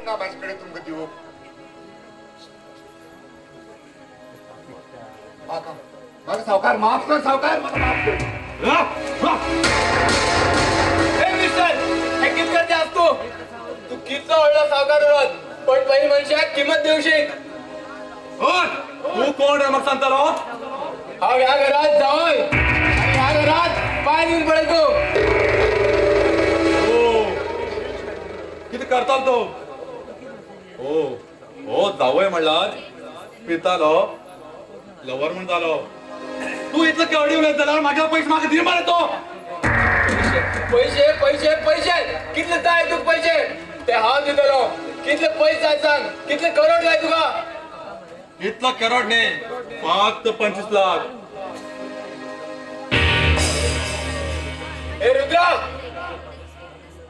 ना माझे कडेन तुमकां दिवप. म्हाका म्हाका सावकार माफ कर, सावकार म्हाका माफ कर. ए मिस्टर, हे कित करते आज तू? तू कितलो व्हडलो सावकार उरत, पण पहिले मनशाक किंमत दिवशीत. तू कोण रे म्हाका सांगतालो? हांव ह्या घरात जावय आनी ह्या घरात पांय दिवन पळय तूं. कितें करतालो तो? ओ हो जावय म्हणल्यार पितालो लवर म्हणटालो. तू इतलो केवडी उलयत जाल्यार म्हागे पयशे म्हाका दी मरे तो. पैसे पैसे पैसे कितले जाय तुका पैसे ते हांव दितलो. कितले पैसे जाय सांग, कितले करोड जाय तुका? इतलो करोड न्ही, फक्त 25 लाख. ए रुद्रा,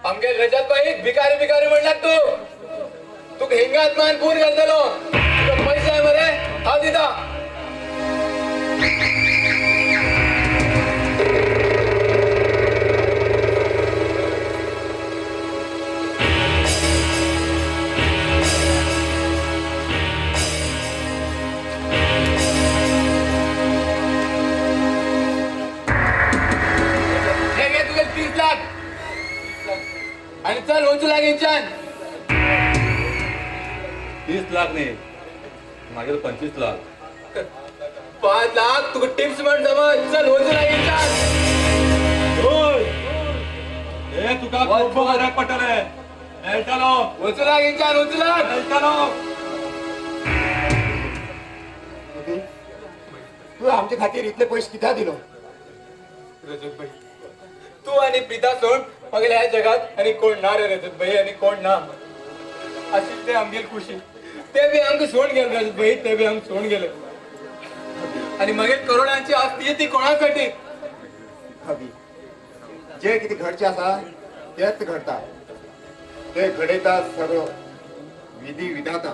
आमगे रजत भाई भिकारी भिकारी म्हणलात तू. तुका हिंगात मान पूर घालतलो. तुका पैसे जाय मरे, हांव दिता. हे घे तुगे 30 लाख आणि चल वचू लाग हिंच्यान. 30 लाख न्ही, मागीर 25 लाख. 5 लाख तुका टिप्स म्हण समज. चल वचू लाग हिंच्यान. ओय ए तुका खूब बऱ्याक पडटलें. मेळटलो, वचू लाग हिंच्यान, वचू लाग. मेळटलो. तू आमचे खातीर इतले पैसे कित्याक दिलो? रजत भाई, तू आणि प्रीता सोड मगेले ह्या जगात आणि कोण ना रे रजत भाई, आणि कोण ना. अशी ते आमगेल खुशी ते बी आमकां सोडून गेले रजत भाई, ते बी आमकां सोडून गेले. आणि मगेल करोडांची आस्ती ती कोणासाठी? हवी जे कितें घडचें आसा तेच घडटा, ते घडयता सगळो विधी विधाता.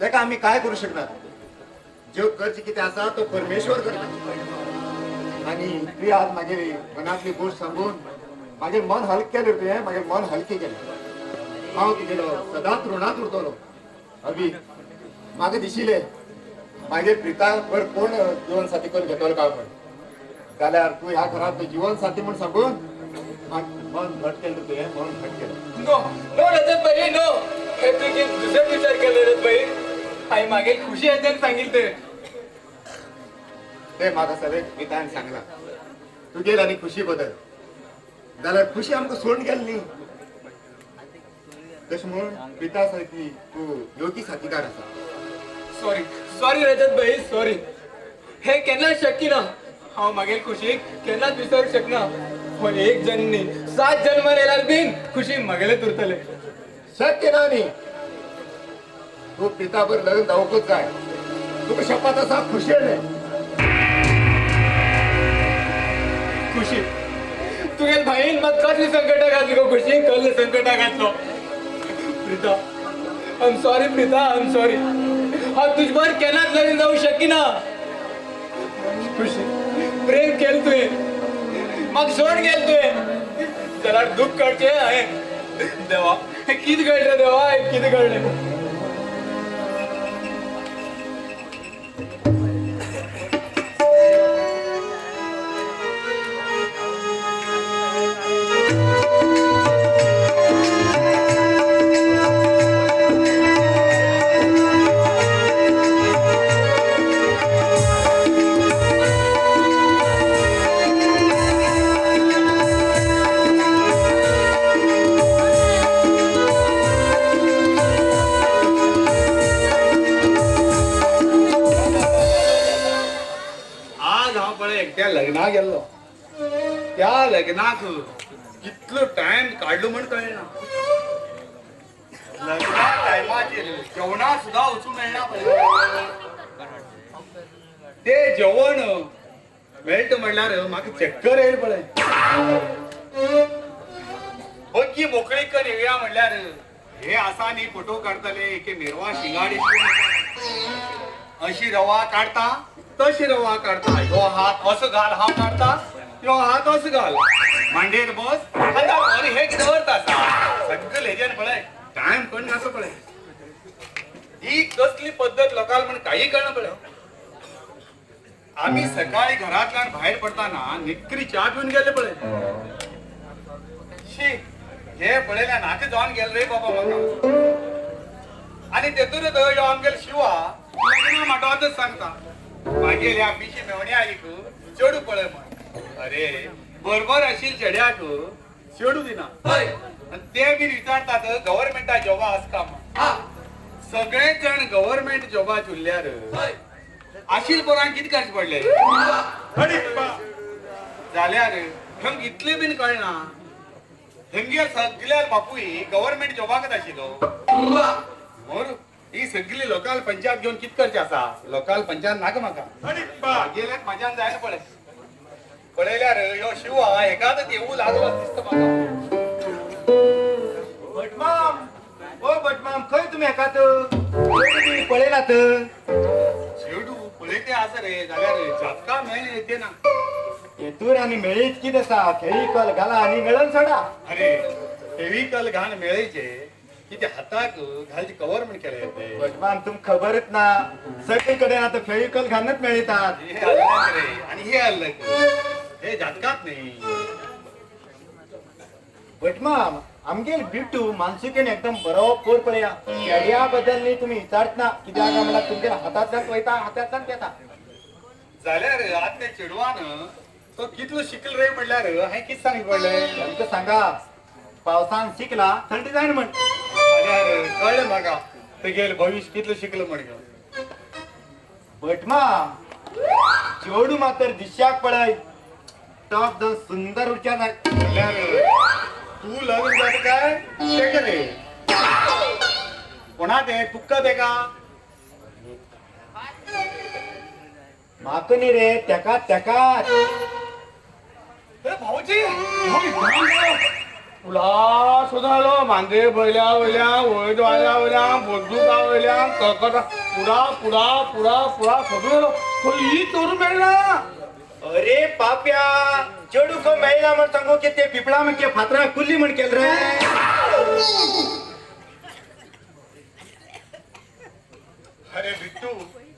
तेका आमी काय करूं शकना. ज्यो करचें कितें आसा तो परमेश्वर करता. आनी तुवें आज मागीर मनांतली गोश्ट सांगून मागीर मन हलकें केलें तुवें, मागीर मन हलकें केलें. हांव तुगेलो सदांच ऋणांत उरतलो. अभी म्हाका दिशिल्लें मागीर प्रिता बर कोण जिवन साथी करून घेतलो काय म्हण, जाल्यार तूं ह्या घरांत जिवन साथी म्हण सांगून मन घट केलें तुवें, मन घट केलें. नो नो रजत भाई, नो. हे तू की दुसरेच विचार केले रजत भाई. आई मागीर खुशी हेच्यान सांगितले ते. ते म्हाका सगळें प्रितान सांगलां तुगेल आनी खुशी बदल. जाल्यार खुशी आमकां सोडून गेली न्ही, तशें म्हूण प्रिता सारकी तूं योगी साथीदार आसा. सॉरी सॉरी रजत भाई, सॉरी. हे केन्नाच शक्य ना. हांव मागीर खुशीक केन्नाच विसरूंक शकना. पण एक जन्म न्ही, 7 जन्म येयल्यार बीन खुशी मागेलेच उरतले. शक्य ना न्ही, तूं प्रिताबर लग्न जावंकूच जाय. तुका शपथ आसा खुशी येयलें. खुशी तुगेल भाईन मात कसली संकटां घातली गो खुशी, कसली संकटां घातलो. Prita, I am sorry Prita, I am sorry. हांव तुज बर केन्नाच लग्न जावंक शकिना. खुशी प्रेम केलें तुवें, म्हाका सोडून गेलें तुवें, जाल्यार दूख काडचें हांवें. देवा हें कितें घडलें, देवा हें कितें घडलें. आज हांव पळय एकट्या लग्नाक गेल्लो. त्या लग्नाक कितलो टायम काडलो म्हण कळना. लग्ना टायमाचेर जेवणाक सुद्दां वचूंक मेळना पळय. ते जेवण मेळटा म्हणल्यार म्हाका चक्कर येयल पळय. बग्गी मोकळी कर येवया म्हणल्यार हे आसा न्ही फोटो काडटले की मिरवा शिंगाडी अशी रवा काडता तशी रवा काडता. ह्यो हात असो घाल हांव काडता, ह्यो हात असो घाल, मांडयेर बस आनी हे कितें अर्थ आसा सगळे हेजेन पळय. टायम कोण नासो पळय. ही कसली पद्दत लोकांक म्हण काही कळना पळय. आमी सकाळी घरांतल्यान भायर पडताना निकरी च्या पिवन गेले पळय. शी, हे पळयल्या नाका जावन गेले रे बाबा म्हाका. आनी तेतूनच ह्यो आमगेलो शिवा लग्न माटवांतच सांगता मागीर ह्या पिशी मेवण्या आईक चेडू पळय म्हण. अरे बरोबर आशिल्ले चेड्याक चेडू दिना. आनी ते बीन विचारतात गव्हर्मेंटा जॉबा आसता म्हण. सगळे जण गव्हर्मेंट जॉबाच उरल्यार आशील पोरांक कितें करचें पडलें जाल्यार हेंक इतलें बीन कळना. हेंगे सगल्या बापूय गव्हर्मेंट जॉबाकच आशिल्लो. मोर ही सगळी लोकाल पंचायत घेवन कितें करचें आसा. लोकाल पंचायत नाका म्हाका. गेल्याक म्हाज्यान जायना पळय. पळयल्यार ह्यो शिवा एकादच येवू लागलो दिसता म्हाका. भटमाम, ओ भटमाम, खंय तुमी एकात पळयलात? चेडू पळयते आसा रे जाल्यार जातका मेळ्ळें ते ना. हेतूर आनी मेळीत कितें आसा, फेविकॉल घाला आनी मेळोन सोडा. अरे फेविकॉल घाण मेळयचे कितें हाताक घालचे कवर म्हण केले ते. भटमाम तुमकां खबरच ना, सगळे कडेन आतां फेविकॉल घालूनच मेळटात. हे अलग रे आनी हे अलग, हे जातकात न्ही. भटमाम आमगेल बिटू मानसिकेन एकदम बरो पोर पळया. चेड्या बद्दल न्ही तुमी विचारतना कित्याक म्हणल्यार तुमगेल्या हातांतल्यान वयता, हातांतल्यान येता. जाल्यार आतां त्या चेडवान तो कितलो शिकल रे म्हणल्यार हांवें कितें सांगचें पडलें? आमकां सांगा, पावसान शिकला थंडी जायना म्हण. जाल्यार कळ्ळें म्हाका तुगेलें भविश्य कितलो शिकलो म्हण. भटमाम चेडू मात्र दिश्याक पळय, टॉप जावन सुंदर उरच्या जाय. म्हणल्यार तूं लग्न जाता काय तेका रे? कोणा तें तुका तेका? म्हाका न्ही रे, तेका तेकाच. भाऊजी तुला सोदून आलो मांद्रे भयल्या वयल्या वयद्वाल्या वयल्या बोदुका वयल्या कळकटा पुरा पुरा पुरा पुरा सोदून आलो. खंय चोरून मेळना. अरे पाप्या, चेडू खंय मेळना म्हण सांगू की ते पिपळा म्हण फातरा कुल्ली म्हण केलं रे. अरे बिट्टू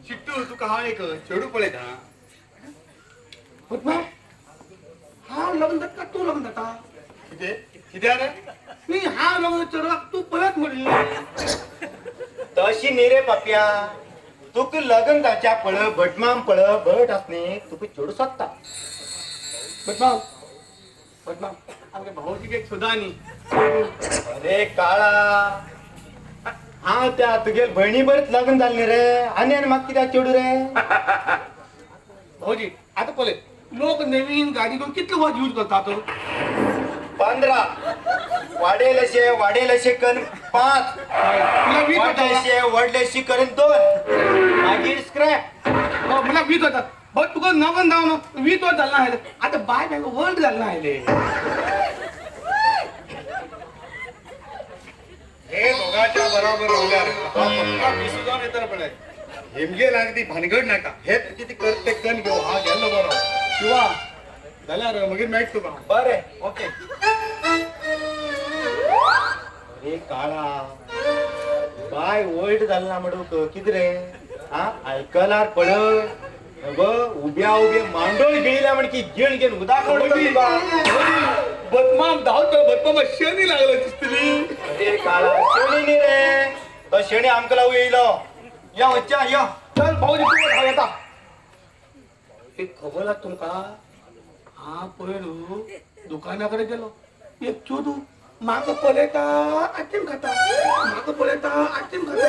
चिट्टू तुका हांव एक चेडू पळयता. हांव लग्न जाता तूं लग्न जाता? कितें कितें रे? न्ही हांव लग्न चेडवाक तूं पळयत म्हणली. तशी न्ही रे पाप्या, तुका लग्न जावच्या पळय भटमाम पळय भट आस न्ही तुका चेडू सोदता. भटमाम भटमाम आमगे भाऊजी एक सुद्दां न्ही. अरे काळा, हांव त्या तुगेल भयणी बरीच लग्न जालें न्ही रे, आनी आनी म्हाका कित्याक चेडू रे? भाऊजी आतां पळय लोक नवीन गाडी घेवन कितले वर्स यूज करतात? 15 वाडेल अशे वाडेल अशे करून 5, व्हडलेशे व्हडलेशी करून 2, मागीर स्क्रॅप. म्हणल्यार 20 वतात. भाऊ तुका नवन जावन 20 वर्स जालें आयलें. आतां बाय बँक वर्ल्ड जालें आयलें. हे दोगाच्या बरोबर उरल्यार पक्का 20 जावन येता पळय. हेमगेल अगदी भानगड नाका. हे कितें कर ते कन घेव. हांव गेल्लो बरो शिवा जाल्यार मागीर मेळटा तुका. बरें ओके. अरे काळा, बाय ओल्ड जालें ना म्हणूक कितें रे? आं आयकलार पळय उब्या उब्या मांडोळ गिळिल्या म्हण की गिळ घेवन उदक उडयता तुका. बदमाम धांवतो बदमाम शनी लागलो दिसतली. अरे काळा, शनी न्ही रे, तो शनी आमकां लागून येयलो. यो वच्चा यो. चल भाऊजी तुका धांव येता. एक खबर आसा तुमकां? हांव पयर दुकाना कडेन गेलो. एक चेडू म्हाका पळयता आतीम खाता, म्हाका पळयता आतीम खाता,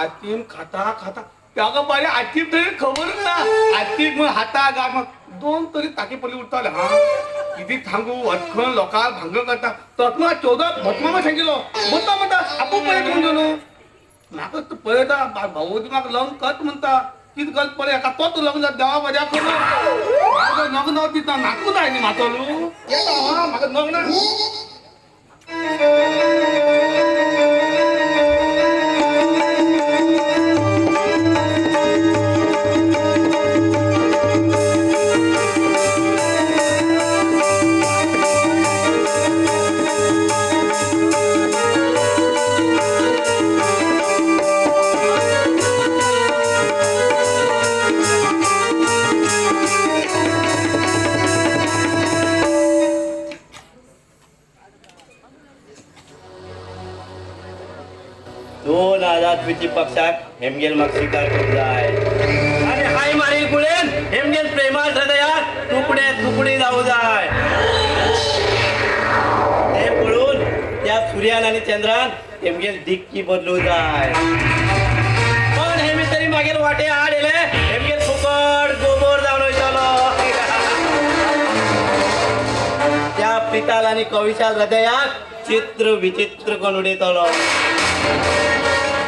आतीम खाता खाता ताका बारे आतीम तरी खबरच ना. आतीम हाता गाठ 2 तरी ताके पयलीं उरताले. हा कितें सांगू अटखण लोकांक भांग करता. तत्मा 14 भटमामा सांगिल्लो. भटमा म्हणटा आपूण पळयता म्हणून न्हू म्हाका तूं पळयता भाऊ म्हाका लग्न करता म्हणटा. कितें करता पळय एका तोच लग्न जाता देवा बऱ्या खबर. म्हाका लग्न दिता नाकूच जाय न्ही म्हातोलू येता हा म्हाका लग्न. दोन आझाद विची पक्षाक हेमगेल म्हाका स्विकार करूंक जाय आनी हाय मारील गुळेन हेमगेल प्रेमाळ हृदयाक तुकडे तुकडे जावं जाय. ते पळोवन त्या सुर्यान आनी चंद्रान हेमगेल दिक्की बदलू जाय. पण हेमी तरी मागीर वाटे आड येयले हेमगेल फुकट गोबोर जावन वयतलो. त्या प्रिताल आनी कविशाल हृदयाक चित्र विचित्र करून उडयतलो.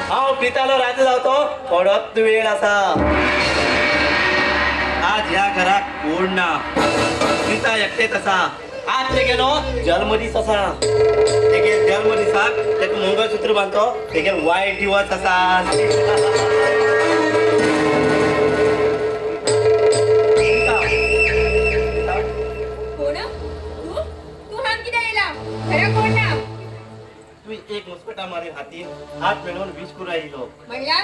हांव प्रितालो राजा जावचो थोडोच वेळ आसा. आज ह्या घराक कोण ना, प्रिता एकटेच आसा. आज तेगेलो जल्मदीस आसा. तेगे जल्मदिसाक तेका मंगळसूत्र बांदतो तेगे वायट दिवस आसा. कोण तू? तू हांग कित्याक येयला? घरा कोण ना? तूं एक मुस्पटा मारी हातीन हात मेळोवन वीस करून येयलो. म्हणल्यार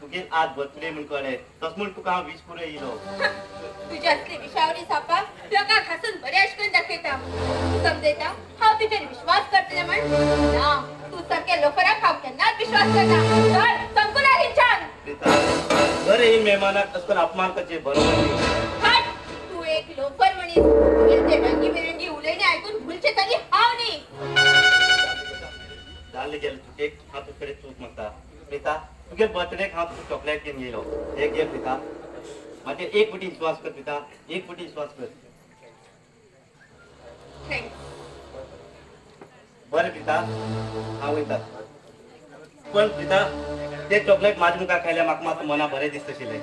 तुगे आज बर्थडे म्हण कळ्ळें तस म्हण तुका हांव वीस करून येयलो. तुज्या असले विशावरी सापाक लोकांक हांसून बरें अशें करून दाखयता. तूं समजयता हांव तुजेर विश्वास करतलें म्हण? ना, तूं सारक्या लोफराक हांव केन्नाच विश्वास करना. चल संकुला हिंच्यान. प्रिता, घर येईल मेहमानाक तस करून अपमान करचे बरोबर न्ही. हट, तूं एक लोफर मनीस. तुगेले ते रंगी बिरंगी उलयणे आयकून भुलचे तरी हांव न्ही. जाल्ले गेले चुकेक हांव तुजे कडेन चूक मागता. प्रिता, तुगे बर्थडेक हांव तुका चॉकलेट घेवन येयलो. एक घे प्रिता, म्हाजेर एक फुटी विश्वास कर प्रिता, एक फुटी विश्वास कर. Thanks. बरें प्रिता, हांव वयता. पण प्रिता, ते चॉकलेट म्हाज्या मुखार खायल्यार म्हाका मातसो मना बरें दिसतशिल्लें.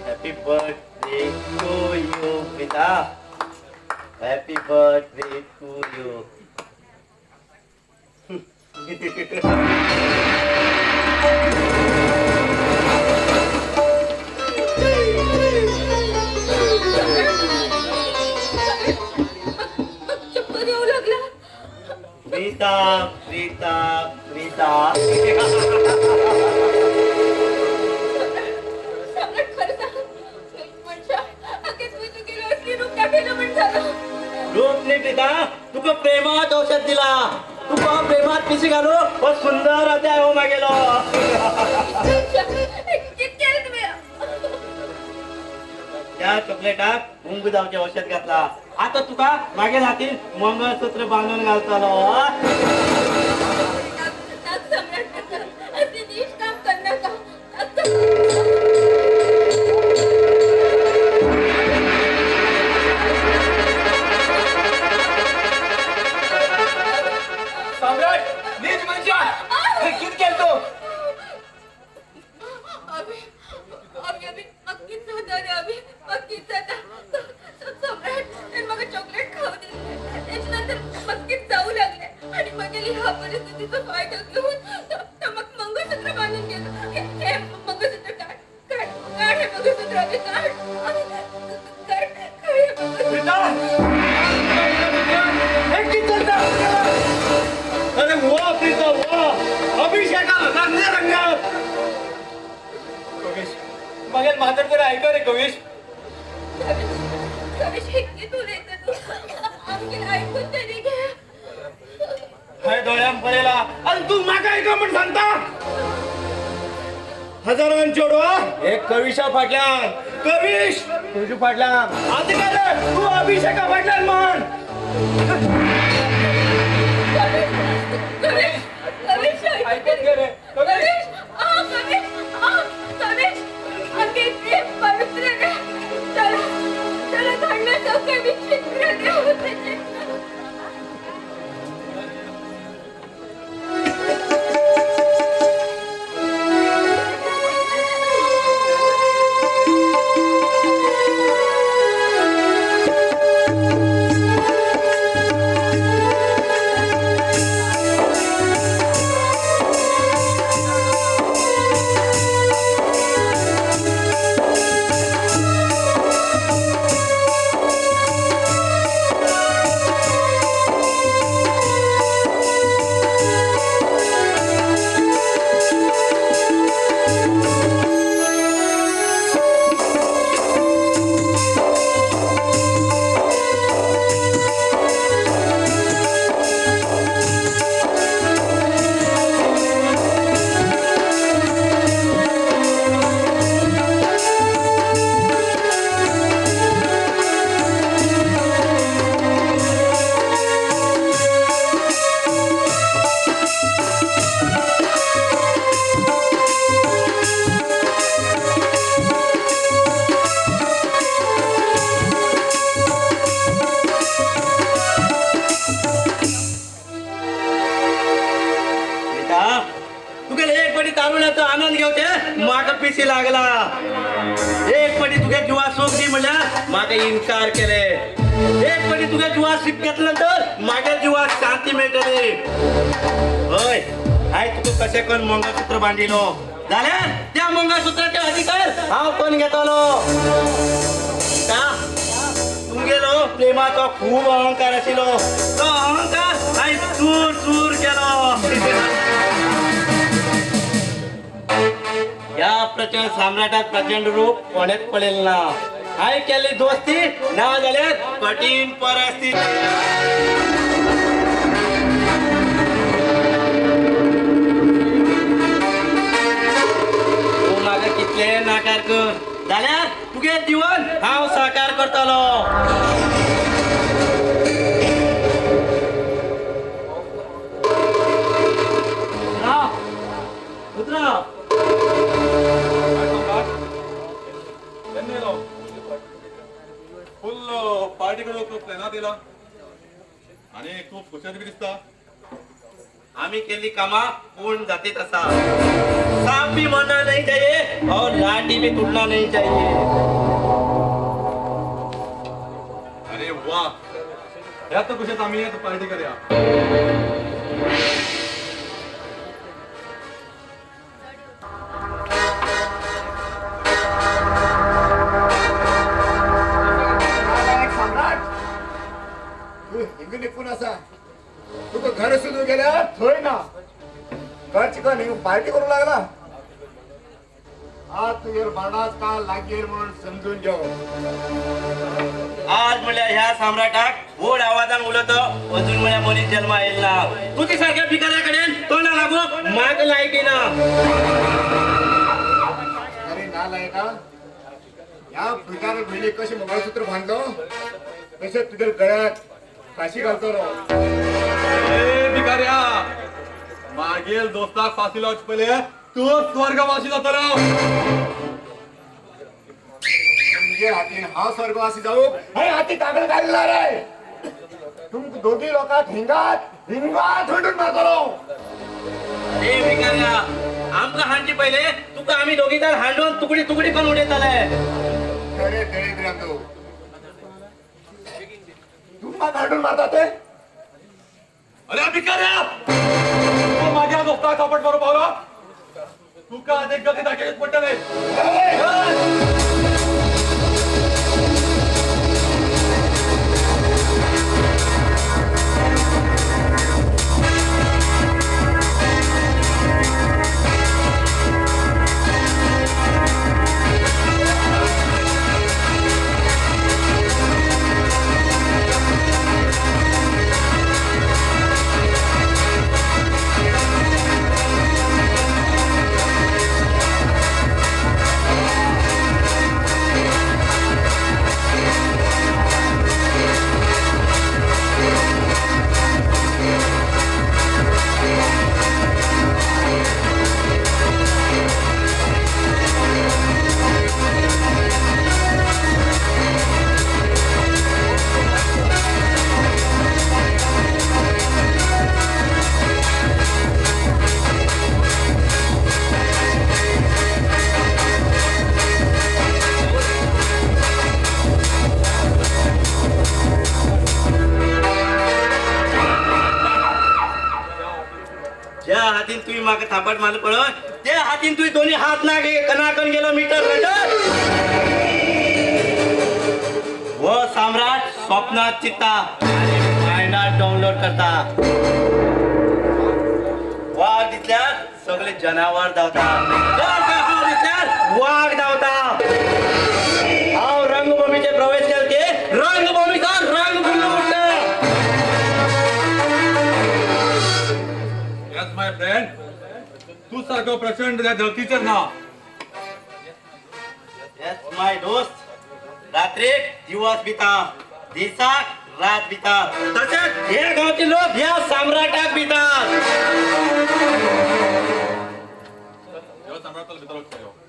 Happy birthday to you, Prita. Happy birthday to you. चक्कर येऊ लागला. प्रीता, प्रीता, प्रीता. सम्राट, खरं सांग मनशा, अगे तुवें तुगेलो असली रूप दाखयलो म्हण जालो. रूप न्ही प्रीता, तुका प्रेमात औषध दिला. तुका प्रेमात पिशी घालू हो सुंदर अध्याय हो मागेलो. कित केलें तुवें? त्या चॉकलेटाक उंग जावचें औषध घातला. आता तुका मागीर हातीन मंगळसूत्र बांदून घालतलो. नाक सम्राट, असली नीच काम करनाका. सम्राट, नीच मनशा, कित केलें तूं? अभि, अभि, अभि, नक्कीच जाता रे अभि, नक्कीच जाता. सम्राट, त्याने म्हाका चॉकलेट खाऊ दिले. त्याच्या नंतर नक्कीच जाऊ लागले आणि मगेली ह्या परिस्थितीचा फायदा घेऊन तो मग मंगळसूत्र बांधून गेलो. हे हे मंगळसूत्र काढ, काढ, काढ हे मंगळसूत्र अभि, काढ, काढ, काढ हे मंगळसूत्र. हे किती चलता? अरे वा प्रीता वा, अभिषेका रंग रंग. कविश, मागीर म्हाजर तरी आयक रे कविश. कविश, कविश, हे कित उलयता तूं? आमगेर आयकून तरी घे. हाय डोळ्यान पळयला आणि तू म्हाका आयक म्हण सांगता? हजारान चेडवा एक कविशा फाटल्यान, कविश तुज्या फाटल्यान, आतां काय रे तू अभिषेका फाटल्यान म्हण. कविश, कविश, आयकून घे रे कविश. कविश, आ कविश, आ कविश, आमगे प्रेम पवित्र रे. चला, चला धाडलं सगळं विचित्र रे होते चित्र. प्रीता, पिशी लागला. एक पटी तुगे जिवा सुख दी म्हणल्यार म्हाका इन्कार केले. एक पटी तुगे जिवा सुख घेतलं तर म्हागे जिवाक शांती मेळटली. हय हाय तुका कशें करून मंगळसूत्र बांदिलो जाल्यार त्या मंगळसूत्राचे अधिकार हांव कोण घेतलो. तुमगेलो प्रेमाचो खूब अहंकार आशिल्लो, तो अहंकार हांवें चूर चूर केलो. ह्या प्रचंड सम्राटाक प्रचंड रूप कोणेच पळयलें ना. हांवें केल्ली दोस्ती ना जाल्यार कठीण परिस्थिती. तूं म्हाका कितलें नाकार कर जाल्यार तुगे जीवन हांव साकार करतलो. फुल पार्टी करून तूं प्लॅनात येयला आनी खूब खुशाल बी दिसता. आमी केल्ली कामां पूर्ण जातीत आसा. सांप भी मरना नहीं चाहिए और लाठी भी टूटना नहीं चाहिए. अरे वा, ह्या तर खुशेत आमी पार्टी करूया. सम्राट तू हिंग निपून आसा, तुका घर सोदून गेल्यार थंय ना घर चिकन हिंग पार्टी करूंक लागला. आज तुगेर मरणाच काल लागीर म्हणून समजून घेव. आज म्हणल्यार ह्या सम्राटाक व्हड आवाजान उलयतो अजून म्हणल्यार मनीस जल्मा येयला ना. तुजे सारक्या भिकाऱ्या कडेन तोंडा लागूंक म्हाका लायकी ना. अरे ना लायका, ह्या भिकार भयणी कशें मंगळसूत्र बांदलो तशें तुज्या गळ्यात फाशी घालतलो. ए भिकाऱ्या, मागील दोस्ताक फाशी लावचे पयले तूं स्वर्गवासी जातलो. तुमगे हातीन हांव स्वर्गवासी जावं हे हाती कागद घालना रे. तुमकां दोगी लोकांक हिंगात हिंगात थंडून मारतलो. ए भिकाऱ्या, आमकां हाडचे पयले तुका आमी दोगी जाण हाडून तुकडी तुकडी करून उडयतले. अरे दरिद्र्यांनो, तुमकां हाडून मारता ते. अरे भिकाऱ्या, तूं माझ्या दोस्ताक थोपट मारूंक पावलो, तुका आज एक गती दाखयलीच पडटले. ज्या हातीन तुवें म्हाका थापट मारलो पळय त्या हातीन तुवें दोनी हात ना कणाकण गेलो मिटर रजत. हो सम्राट स्वप्नात चित्ता आनी मायंडात डावनलोड करता. वाग दिसल्यार सगळे जनावर धांवता, दिसल्यार वाग धांवता. हांव रंगभूमीचे प्रवेश केले की रंगभूमीचा रंग फुल्ल उठला. यस my friend, तूं सारको प्रचंड त्या धरतीचेर ना. यस my दोस्त, रात्रीक दिवस बिता, दिसाक रात बिता, तशेंच हे गांवचे लोक ह्या सम्राटाक बितात. ह्यो सम्राटालो भितर वचपाक.